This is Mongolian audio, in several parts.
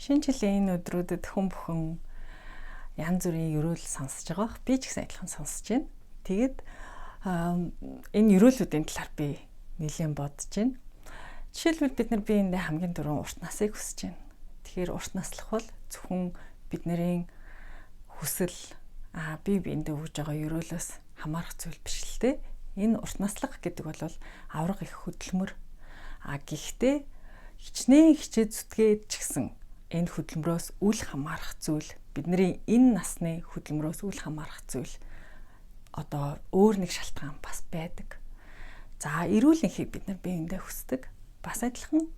Шинэ жилийн энэ өдрүүдэд хүн бүхэн янз бүрийн ерөөл сонсож байгаа бах. Би ч гэсэн адилхан сонсож байна. Тэгээд энэ ерөөлүүдийн талаар би нэлээд бодож байна. Жишээлбэл, бид нар биеиндээ хамгийн түрүүн урт насыг хүсэж байна. Тэгэхээр урт наслах бол зөвхөн бидний хүсэл, бие биендээ өгж байгаа ерөөлөөс хамаарах зүйл биш л дээ. Энэ урт наслах гэдэг бол аварга их хөдөлмөр. Гэхдээ хичнээн хичээ зүтгээд ч гэсэн энэ хөдөлмөрөөс үл хамаарах зүйл, бидний энэ насны хөдөлмөрөөс үл хамаарах зүйл, одоо өөр нэг шалтгаан бас байдаг. За, эрүүл энхийг бид нар биендээ хүсдэг. Бас адилхан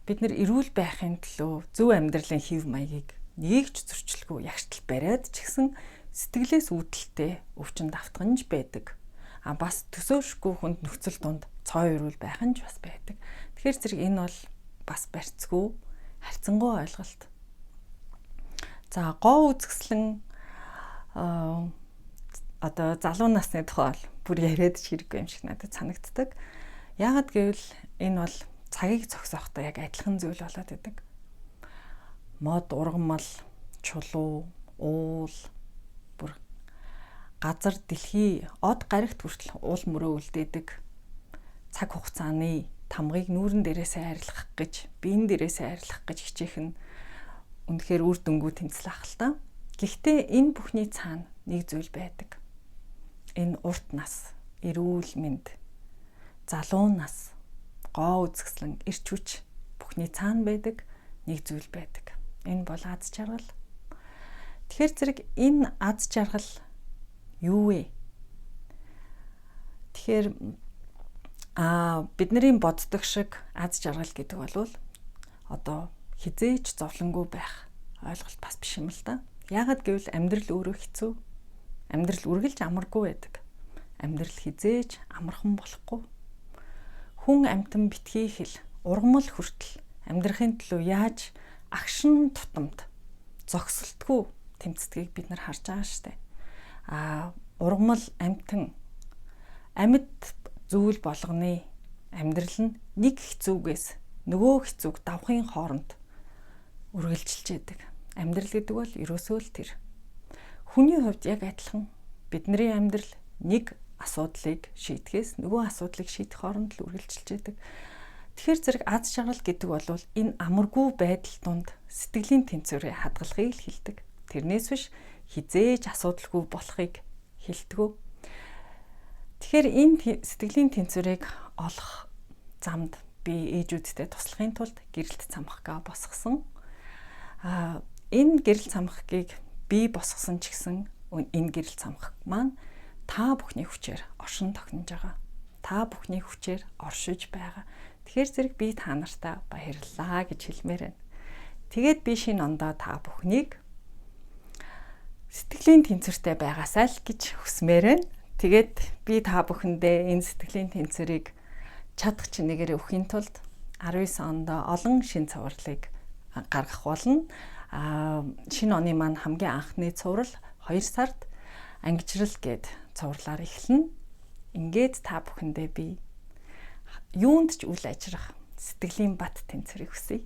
бид нар эрүүл байхын төлөө зөв амьдралын хэв маягийг нэгийг ч зөрчилгүй ягштал бариад ч гэсэн сэтгэлээс үүдэлтэй өвчин давтганж байдаг. Бас төсөөлшгүй хүнд нөхцөл дунд цоо эрүүл байх нь ч бас байдаг. Тэгэхээр зэрэг энэ бол бас барьцгүй, харьцангуй ойлголт. За, гоо үзэсгэлэн, одоо залуу насны тухай бол бүр яриад ч хэрэггүй юм шиг надад санагддаг. Яагаад гэвэл энэ бол цагийг зогсоохтой яг адилхан зүйл болоод байдаг. Мод, ургамал, чулуу, уул, бүр газар, дэлхий, од гаригт хүртэл уул мөрөө үлдээдэг. Цаг хугацааны тамгыг нүүрэн дээрээсээ арилгах гэж, биен дээрээсээ арилгах гэж хичээх нь үнэхээр үр дүнгүй тэмцэл ах л та. Гэхдээ энэ бүхний цаана нэг зүйл байдаг. Энэ урт нас, эрүүл мэнд, залуу нас, гоо үзэсгэлэн, эрч хүч бүхний цаана байдаг нэг зүйл байдаг. Энэ бол аз жаргал. Тэгэхээр зэрэг энэ аз жаргал юу вэ? Тэгэхээр бидний боддог шиг аз жаргал гэдэг бол одоо хэзээ ч зовлонгүй байх ойлголт бас биш юм л да. Яагаад гэвэл амьдрал өөрөө хэцүү. Амьдрал үргэлж амаргүй байдаг. Амьдрал хэзээ ч амархан болохгүй. Хүн амьтан битгий хэл, ургамал хүртэл амьдрахын төлөө яаж агшин тутамд зогсолтгүй тэмцдгийг бид нар харж байгаа штэ. Ургамал, амьтан, амьд зүйл болгоны амьдрал нь нэг хэцүүгээс нөгөө хэцүүг давхын хооронд үргэлжилж яадаг. Амьдрал гэдэг бол ерөөсөө л тэр. Хүний хувьд яг адилхан бидний амьдрал нэг асуудлыг шийдэхээс нөгөө асуудлыг шийдэх хооронд л үргэлжилж яадаг. Тэгэхээр зэрэг аз жаргал гэдэг бол энэ амаргүй байдал дунд сэтгэлийн тэнцвэрээ хадгалахыг л хэлдэг. Тэрнээс биш хэзээ ч асуудалгүй болохыг хэлдэг. Тэгэхээр энэ сэтгэлийн тэнцвэрийг олох замд би ээжүүдтэй туслахын тулд гэрэлт цамхгаа босгосон. Энэ гэрэл цамхгийг би босгосон ч гэсэн энэ гэрэл цамхаг маань та бүхний хүчээр оршин тогтнож байгаа. Та бүхний хүчээр оршиж байгаа. Тэгэхээр зэрэг би та нартай баярлалаа гэж хэлмээр байна. Тэгээд би шинэ ондоо та бүхнийг сэтгэлийн тэнцвэртэй байгаасай л гэж хүсмээр байна. Тэгээд би та бүхэндээ энэ сэтгэлийн тэнцвэрийг чадах чинээгээр өгөхийн тулд 19 онд олон шинэ цувралыг гаргах болно. Шинэ оны маань хамгийн анхны цуврал 2 сард Ангижрал гээд цувралаар эхэлнэ. Ингээд та бүхэндээ би юунд ч үл ажрах сэтгэлийн бат тэнцвэрийг хүсье.